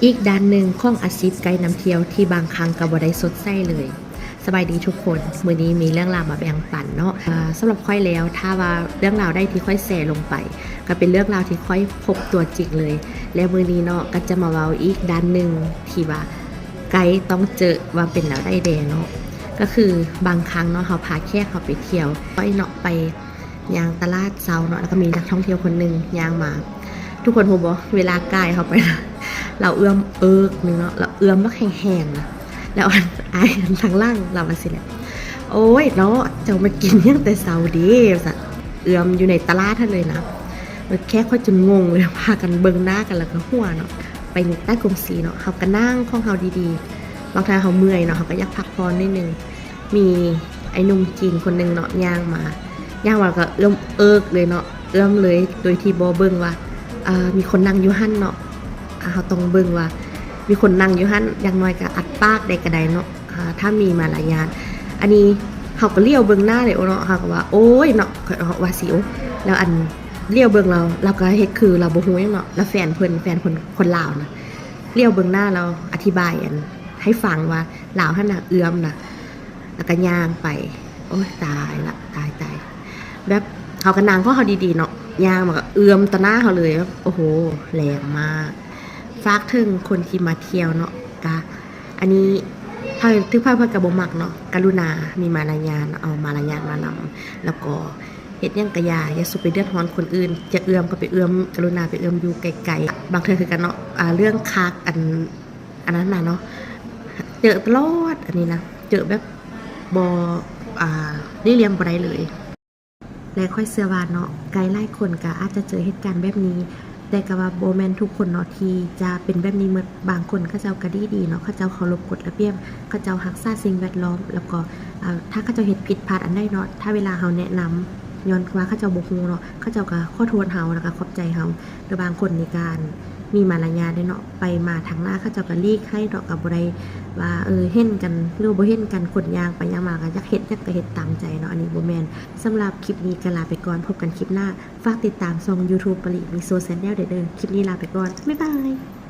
ອີກດ້ານໜຶ່ງຂອງອາຊີບໄກນຳທ່ຽວທີ່ບາງຄັ້ງກໍບໍ່ໄດ້ຊົດໃຊ້ເລີຍ. ສະບາຍດີທຸກຄົນ, ມື້ນີ້ມີເລື່ອງລາວມາແບ່ງປັນເນາະ. ເອີ່ ສຳລັບຂ້ອຍແລ້ວ, ຖ້າວ່າເລື່ອງລາວໃດທີ່ຂ້ອຍແຊລົງໄປ ກໍເປັນເລື່ອງລາວທີ່ຂ້ອຍພົບຕົວຈິງເລີຍ. ແລ້ວມື້ນີ້ເນາະ ກໍຈະມາເວົ້າອີກດ້ານໜຶ່ງທີ່ວ່າໄກຕ້ອງເຈີວ່າເປັນແນວໃດແດ່ເນາະ. ກໍຄືບາງຄັ້ງເນາະ ເຮົາພາແຂກເຮົາໄປທ່ຽວ, ຂ້ອຍເນາະ ໄປ ຍ່າງຕະຫຼາດເຊົ້າເນາະ ແລ້ວກໍມີນັກທ່ອງທ່ຽວຄົນໜຶ່ງຍ່າງມາ. ທຸກຄົນຮູ້ບໍ່ ເວລາກາຍເຂົ້າໄປນະ ລາວເອື້ອມເອິກໜຶ່ງເນາະ, ລາວເອື້ອມບັກແຮງໆນະ. ແລ້ວອັນ ອ້າຍທາງຫຼັງລາວວ່າຊີ້ແຫຼະ, ໂອ້ຍເນາະ ເຈົ້າມາກິນຫຍັງແຕ່ເຊົ້າເດ ວ່າຊັ້ນ. ເອື້ອມຢູ່ໃນຕະຫຼາດຫັ້ນເລີຍນະ. ແຂກຂ້ອຍຈົນງົງເລີຍ ພາກັນເບິ່ງໜ້າກັນ ແລ້ວກໍຫົວເນາະ. ໄປໃນໃຕ້ກົງສີເນາະ ເຮົາກໍນັ່ງຂອງເຮົາດີໆ, ບາງເທື່ອເຮົາເມື່ອຍເນາະ ເຮົາກໍຢາກພັກຜ່ອນໜ້ອຍໜຶ່ງ. ມີໄອ້ໜຸ່ມຈີນຄົນໜຶ່ງເນາະ ຍ່າງມາ, ຍ່າງມາກໍເອື້ອມເອິກເລີຍເນາະ, ເອື້ອມເລີຍໂດຍທີ່ບໍ່ເບິ່ງວ່າ ເອີ່ ມີຄົນນັ່ງຢູ່ຫັ້ນເນາະ. ເຮົາຕ້ອງເບິ່ງວ່າມີຄົນນັ່ງຢູ່ຫັ້ນ, ຢ່າງໜ້ອຍກໍອັດປາກໄດ້ກໍໄດ້ເນາະ ຖ້າມີມາລະຍາດ. ອັນນີ້ເຮົາກໍຫຼຽວເບິ່ງໜ້າເລີຍເນາະ, ເຮົາກໍວ່າ ໂອ້ຍເນາະ ຂ້ອຍເວົ້າວ່າຊີ້ ໂອ້. ແລ້ວອັນຫຼຽວເບິ່ງລາວ ລາວກໍເຮັດຄືລາວບໍ່ຮູ້ຫຍັງເນາະ. ແລ້ວແຟນເພິ່ນ ແຟນເພິ່ນຄົນລາວນະ ຫຼຽວເບິ່ງໜ້າລາວ ອະທິບາຍອັນໃຫ້ຟັງວ່າ ລາວຫັ້ນນະເອື້ອມນະ ແລ້ວກໍຍ່າງໄປ. ໂອ້ຍ ຕາຍລະ ຕາຍ ຕາຍ. ແບບເຮົາກໍນັ່ງຂອງເຮົາດີໆເນາະ, ຍ່າງມາກໍເອື້ອມຕໍ່ໜ້າເຮົາເລີຍ. ໂອ້ໂຫ ແຮງມາກ. ຝາກເຖິງຄົນທີ່ມາທ່ຽວເນາະ, ກະ ອັນນີ້ ໃຜ ຖືກໃຜເພິ່ນກໍບໍ່ມັກເນາະ, ກະລຸນາມີມາລະຍາດເນາະ, ເອົາມາລະຍາດມານຳ. ແລ້ວກໍເຮັດຫຍັງກະຢ່າ ຢ່າສູ່ໄປເດືອດຮ້ອນຄົນອື່ນ. ຈະເອື້ອມກໍໄປເອື້ອມ, ກະລຸນາໄປເອື້ອມຢູ່ໄກໆ. ບາງເທື່ອຄືກັນເນາະ, ອາ ເລື່ອງຄັກ ອັນ ອັນນັ້ນນະເນາະ ເຈີຕະຫຼອດ. ອັນນີ້ນະ ເຈີແບບບໍ່ ອາ ຫຼີກລ່ຽງບໍ່ໄດ້ເລີຍ. ແລະ ຂ້ອຍເຊື່ອວ່າເນາະ ໄກຫຼາຍຄົນກໍອາດຈະເຈີເຫດການແບບນີ້, ແຕ່ກໍວ່າບໍ່ແມ່ນທຸກຄົນເນາະທີ່ຈະເປັນແບບນີ້ໝົດ. ບາງຄົນເຂົາເຈົ້າກໍດີໆເນາະ, ເຂົາເຈົ້າເຄົາລົບກົດລະບຽບ, ເຂົາເຈົ້າຮັກສາສິ່ງແວດລ້ອມ, ແລ້ວກໍ ອາ ຖ້າເຂົາເຈົ້າເຮັດຜິດພາດອັນໃດເນາະ, ຖ້າເວລາເຮົາແນະນຳ ຍ້ອນວ່າເຂົາເຈົ້າບໍ່ຮູ້ເນາະ, ເຂົາເຈົ້າກໍຂໍໂທດເຮົາ ແລ້ວກໍຂອບໃຈເຮົາ. ຫຼືບາງຄົນນີ້ກະມີມາລະຍາດເດ້ເນາະ, ໄປມາທາງໜ້າເຂົາເຈົ້າກໍຫຼີກໃຫ້ເນາະ, ກໍບໍ່ໄດ້ວ່າ ເອີ ເຫັນກັນ ຫຼືບໍ່ເຫັນກັນ, ຄົນຍ່າງໄປຍ່າງມາກໍຢາກເຮັດຫຍັງກໍເຮັດຕາມໃຈເນາະ. ອັນນີ້ບໍ່ແມ່ນ. ສຳລັບຄລິບນີ້ກໍລາໄປກ່ອນ, ພົບກັນຄລິບໜ້າ. ຝາກຕິດຕາມຊ່ອງ YouTube ປາລີ Mixo Channel ເດີ. ຄລິບນີ້ລາໄປກ່ອນ, ບາຍບາຍ.